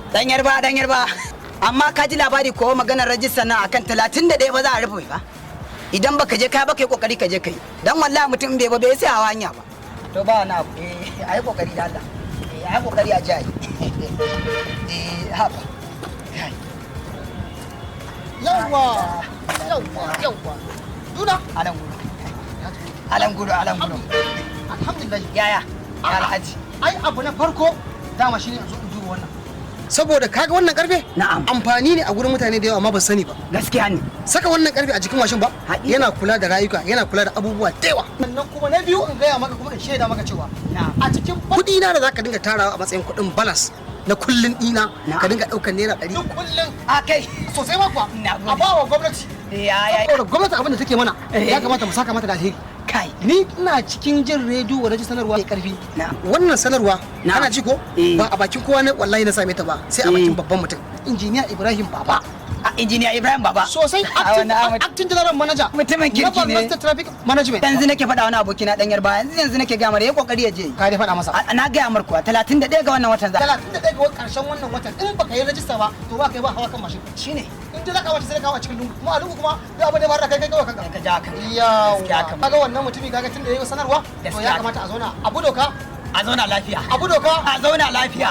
Dan Yarba, Dan Yarba. Amma ka ji labari ko maganar rajista na akan 31 ba za a rufe ba. Idan baka je ka ba, kai kokari ka je kai. Dan wallahi mutum bai ba bai sai hawa hanya ba. To ba wani abu. Eh, ayi kokari da Allah. Eh, ayi kokari a ji ayi. Eh, haba. Yawwa, yawwa, yawwa, duna. Alan gudu. Alan gudu, alan gudu. Alhamdulillah. Yaya? Ya Alhaji. Ai abu na farko dama shine yanzu in duba wannan, saboda kaga wannan karfe Na'am. amfani ne a gurin mutane da yawa, amma ba su sani ba. Gaskiya ne. Saka wannan karfe a jikin mashin ba Haƙiƙa. yana kula da rayuka, yana kula da abubuwa da yawa. Sannan kuma na biyu, in gaya maka kuma in shaida maka cewa Na'am. a cikin kuɗi na da zaka dinga tarawa a matsayin kuɗin balance na kullun ɗina, Na'am. ka dinga ɗaukar ₦100 duk kullun. A kai. Sosai ma kuwa. Na gode. A ba wa gwamnati, Ya ya. saboda gwamnati abin da take mana Eh. ya kamata mu saka mata da alheri. Kai. Ni ina cikin jin rediyo na ji sanarwa mai karfi. Na'am. Wannan sanarwa, Na'am. kana ji ko? Eh. Ba a bakin kowa ne wallahi na same ta ba, sai a Eh. bakin babban mutum, Injiniya Ibrahim Baba. A Injiniya Ibrahim Baba. Sosai. A Acting, wannan Ahmad. acting general manager Mutumin kirki na Borno ne. State Traffic Management. Yanzu nake faɗa wani abokina Dan Yarba, yanzu yanzu nake gaya mara ya kokari ya je. Ka dai faɗa masa? Na gaya mar kuwa, 31 ga wannan watan za. 31 ga karshen wannan watan, in baka yi rajista ba, to ba kai ba hawa kan mashin. Shine. In dai zaka wace, sai ka hawa cikin lungu, kuma a lungu kuma duk abin da ya faru da kai, kai kawai kanka. Ka ja kanka. Yawa. Gaskiya kam. Kaga wannan mutumi, kaga tunda yayi sanarwa, to Gaskiya ya kam. kamata a zauna abu doka. A zauna lafiya. Abu doka. A zauna lafiya.